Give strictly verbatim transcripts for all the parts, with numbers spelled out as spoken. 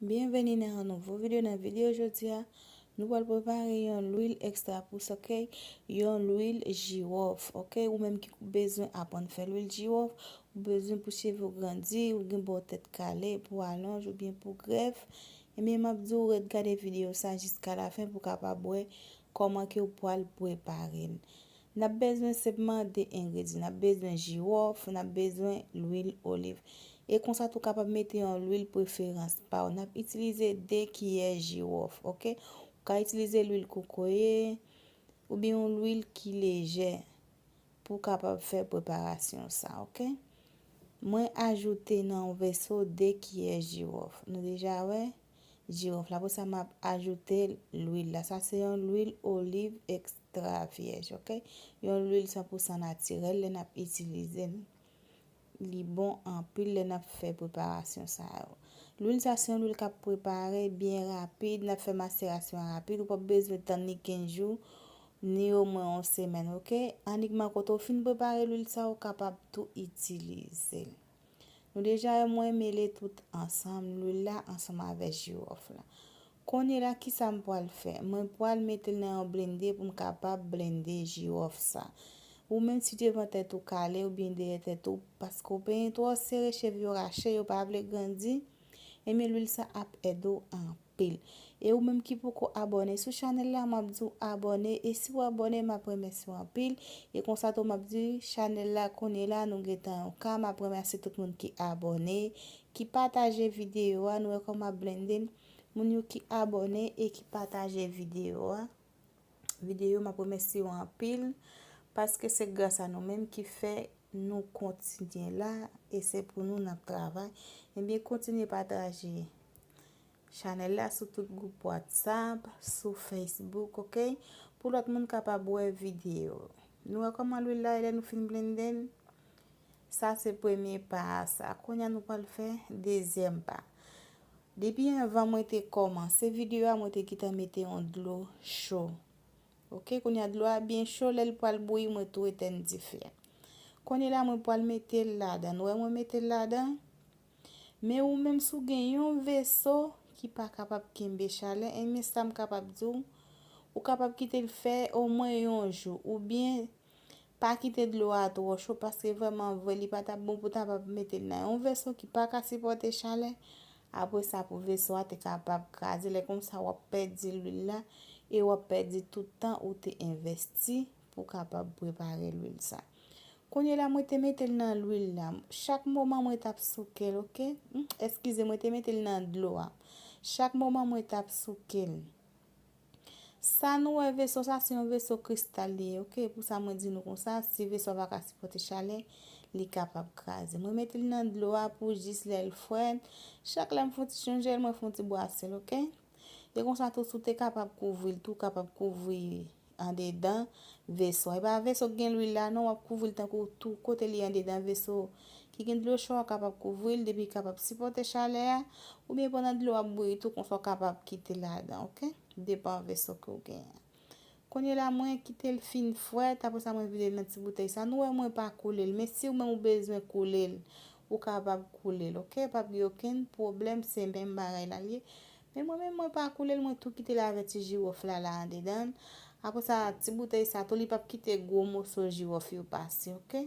Byenveni nan yon nouvo videyo. Nan videyo jodi a, nou pral prepare yon lwil ekstra pous, ok? Yon lwil jiwòf, ok? Ou menm ki bezwen aprann fè lwil jiwòf, ou bezwen pou cheve w grandi, ou gen bò tèt kale, pou alonj oubyen pou grèf, ebyen, m ap di w ret gade videyo sa jiska lafen pou w kapab wè kòman ke w pral prepare l. N ap bezwen senpman de engredyan. N ap bezwen jiwòf, n ap bezwen lwil oliv. E konsa tou kapab mete yon lwil preferans pa w. N ap itilize de kiyè jiwòf, ok? Ou ka itilize lwil kokoye oubyen yon lwil ki lejè pou w kapab fè preparasyon sa, ok? Mwen ajoute nan yon veso de kiyè jiwòf. Nou deja wè jiwòf la. Apre sa, m ap ajoute lwil la. Sa se yon lwil oliv ekstra vyèj, ok? Yon lwil san pou san natirèl lè n ap itilize l. Li bon anpil lè n ap fè preparasyon sa yo. Lwil sa se yon lwil k ap prepare byen rapid, n ap fè maserasyon an rapid, ou p ap bezwen tann li kenz jou, ni omwen yon semèn, ok? Annik kote w fin prepare lwil sa, ou kapab tou itilize l. Nou deja wè mwen mele tout ansanm, lwil la ansanm avè jiwòf la. Kounye la, kisa m pral fè? Mwen pral mete l nan yon blende pou m kapab blende jiwòf sa. Ou menm si devan tèt ou kale oubyen dèyè tèt ou, paske w penyen twò sere, cheve yo rache, yo pa vle grandi, ebyen lwil sa ap ede w anpil. E ou menm ki poko abòne sou chanèl la, m ap di w abòne. E si w abòne, m ap remèsye w anpil. E konsa tou, m ap di chanèl la kounye la, nou gentan yon K. M ap remèsye tout moun ki abòne, ki pataje videyo a. Nou wè kòman m ap blende l. Moun yo ki abòne e ki pataje videyo a. Videyo, m ap remèsye w anpil, paske se gras a nou menm ki fè nou kontinye la, e se pou nou n ap travay. Ebyen, kontinye pataje chanèl la sou tout gwoup WhatsApp, sou Facebook, ok? Pou lòt moun kapab wè videyo. Nou wè kòman lwil la ye lè nou fin blende l? Sa se premye pa a sa. Kounye a nou pral fè dezyèm pa. Depi anvan mwen te kòmanse videyo a, mwen te gentan mete yon dlo cho. Ok, kounye a dlo a byen cho, lè l pral bouyi, mwen tou etèn dife a. Kounye la, mwen pral mete l ladan. Nou wè mwen mete l ladan? Men ou menm si w gen yon veso ki pa kapab kenbe chalè, ebyen sa m kapab di w, ou kapab kite l fè omwen yon jou, oubyen pa kite dlo a twò cho, paske vrèman vre li pa t ap bon pou ta pa mete l nan yon veso ki pa ka sipòte chalè. Apre sa, pou veso a te kapab kraze, lè konsa w ap pèdi lwil la e w ap pèdi tout tan ou te envèsti pou kapab prepare lwil sa. Kounye la, mwen te mete l nan lwil la. Chak moman mwen t ap souke l, ok? Hmm, eskize, mwen te mete l nan dlo a. Chak moman mwen t ap souke l. Sa nou wè veso sa, se yon veso kristal li ye, ok? Pou sa mwen di nou konsa, si veso a pa ka sipòte chalè, li kapab kraze. Mwen mete l nan dlo a pou jis lè l frèt. Chak lè m fè yon ti chanje l, mwen fè yon ti bwase l, ok? E konsa tou, si w te kapab kouvri l tou, w kapab kouvri andedan veso a. E pa veso k gen lwil la non, w ap kouvri l tankou tou kote li andedan veso ki gen dlo cho a, w kapab kouvri l depi l kapab sipòte chalè a, oubyen pandan dlo a ap bouyi tou, konsa w kapab kite l ladan, ok? Depan veso ke w genyen. Kounye la, mwen kite l fin frèt, apre sa mwen vide l nan ti boutèy sa. Nou wè mwen pa koule l, men si ou menm ou bezwen koule l, ou kapab koule l, ok? P ap gen okenn pwoblèm, se menm bagay la l ye. Men mwen menm, mwen pa koule l, mwen tou kite l avè ti jiwòf la, la andedan l. Apre sa, ti boutèy sa tou, li p ap kite gwo moso jiwòf yo pase, ok?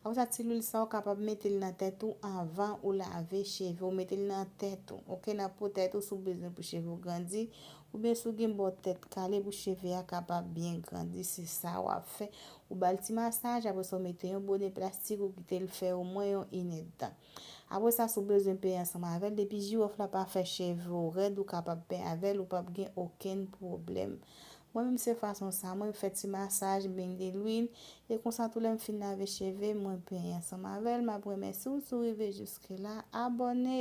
Apre sa, ti lwil sa, ou kapab mete l nan tèt ou anvan ou lave cheve w. Mete l nan tèt ou, ok? Nan po tèt ou, si w bezwen pou cheve w grandi, oubyen si w gen bò tèt kale pou cheve a kapab byen grandi, se sa w ap fè. Ou ba l ti masaj, apre sa, w mete yon bonè plastik, ou kite l fè omwen yon inèdtan. Apre sa, si w bezwen penyen ansanm avè l, depi jiwòf la pa fè cheve w rèd, ou kapab penyen avè l, ou p ap gen okenn pwoblèm. Mwen menm, se fason sa, mwen fè ti masaj, blende lwil, e konsa tou lè m fin lave cheve, mwen penyen ansanm avè l. M ap remèsye w si w rive jiske la, abòne.